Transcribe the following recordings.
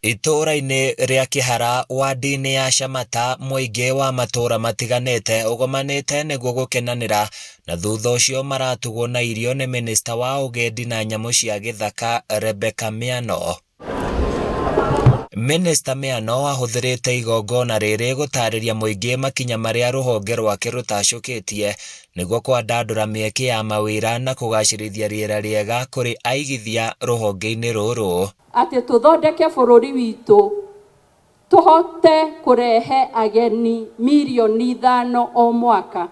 Itũũra-inĩ rĩa Kĩhara wadi-inĩ ya Shamata mũingĩ wa matũũra matiganĩte ũgomanĩte nĩguo gũkenanĩra na thutha ũcio maratugwo na irio nĩ mĩnĩsta wa ũgendi na nyamũ cia gĩthaka Rebecca Miano. Mĩnĩsta Miano ahũthĩrĩte igongona rĩrĩ gũtarĩria mũingĩ makinya marĩa rũhonge rwake rũtacũkĩtie nĩguo kwandandũra mĩeke ya mawĩra na kũgacĩrithia rĩera rĩega kũrĩ aigithia rũhonge-inĩ rũrũ. Atĩ tũthondeke bũrũri witũ tũhote kũrehe ageni mirioni 5 o mwaka.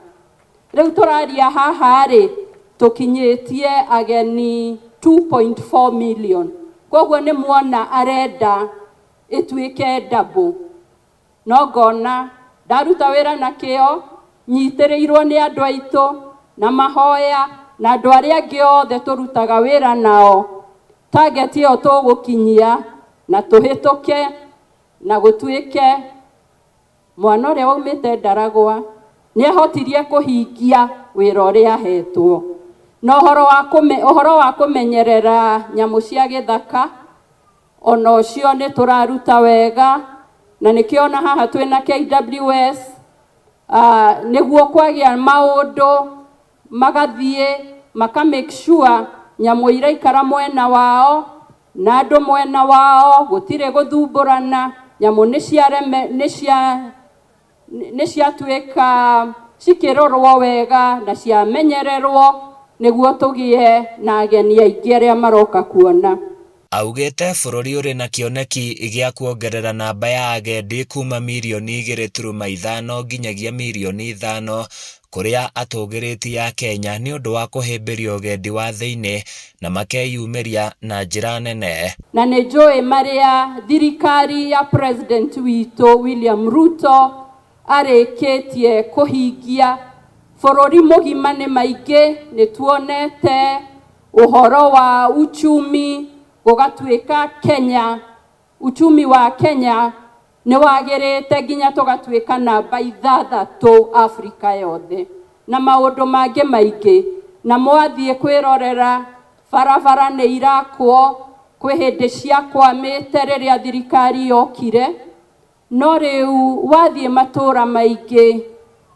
Rĩu tũraria haha rĩ, tũkinyĩtie ageni 2.4 million, koguo nĩ muona arenda ĩtuĩke double. No ngona ndaruta wĩra na kĩo, nyitĩrĩirwo nĩ andũ aitũ na mahoya na andũ arĩa angĩ othe tũrutaga wĩra nao, target ĩyo tũgũkinyia na tũhĩtũke na gũtuĩke mwana ũrĩa waumĩte Ndaragwa nĩ ahotirie kũhingia wĩra ũrĩa ahetwo. Na ũhoro wa kũmenyerera nyamũ cia gĩthaka, ona ũcio nĩ tũraruta wega, na nĩkĩo ona haha twĩna KWS, nĩguo kwagĩa maũndũ magathiĩ maka make sure nyamũ iraikara mwena wao na andũ mwena wao, gũtirĩ gũthumbũrana. Nyamũ nĩ ciatuĩka cikĩrorwo wega na ciamenyererwo nĩguo tũgĩe na ageni aingĩ arĩa maroka kuona. Augĩte bũrũri ũrĩ na kĩoneki gĩa kuongerera namba ya agendi kuma mirioni 2.5 nginyagia mirioni 5, kũrĩa atũgĩrĩtie Akenya nĩ ũndũ wa kũhĩmbĩria ũgendi wa thĩinĩ na makeyumĩria na njĩra nene. Na nĩ njũĩ marĩa thirikari ya president witũ William Ruto arĩkĩtie kũhingia bũrũri mũgima nĩ maingĩ. Nĩ tuonete ũhoro wa uchumi, gũgatuĩka Kenya, uchumi wa Kenya nĩ wagĩrĩte nginya tũgatuĩka namba 6 Afrika yothe, na maũndũ mangĩ maingĩ. Na mwathiĩ kwĩrorera, barabara nĩ irakwo. Kwĩ hĩndĩ ciakwamĩte rĩrĩa thirikari yokire, no rĩu wathiĩ matũũra maingĩ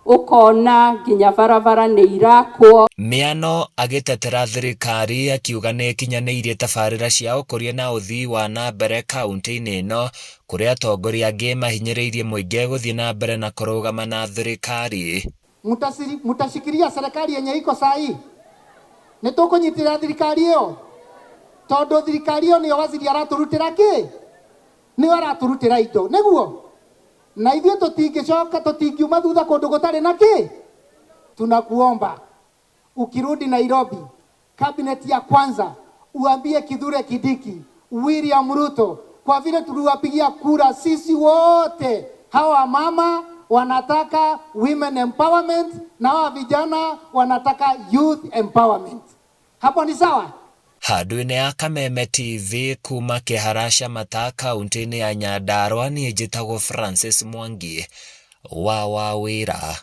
ũkona nginya barabara nĩ irakwo. Miano agĩtetera thirikari akiuga nĩ ĩkinyanĩirie tabarĩra cia ũkũria na ũthii wa na mbere kaunti-inĩ ĩno, kũrĩa atongoria angĩ mahinyĩrĩirie mũingĩ gũthiĩ na mbere na kũrũgama na thirikari. Mutashikilia serikali yenye iko saa hii? Nĩ tũkũnyitĩrĩra thirikari ĩyo, tondũ thirikari ĩyo nĩyo waziri araturutĩra kĩ, nĩyo araturutĩra indo, nĩguo na ithuĩ tũtingĩcoka, tũtingiuma thutha kũndũ gũtarĩ na kĩ. Tunakuomba ukirudi Nairobi, cabinet ya kwanza uambie Kithure Kindiki, William Ruto, kwa vile tuliwapigia kura sisi wote, hawa mama wanataka women empowerment na hawa vijana wanataka youth empowerment. Hapo ni sawa? Handũ-inĩ ya Kameme TV kuma Kĩhara Shamata kaunti-inĩ ya Nyandarua, niĩ njĩtagwo Francis Mwangi wa Wawĩra.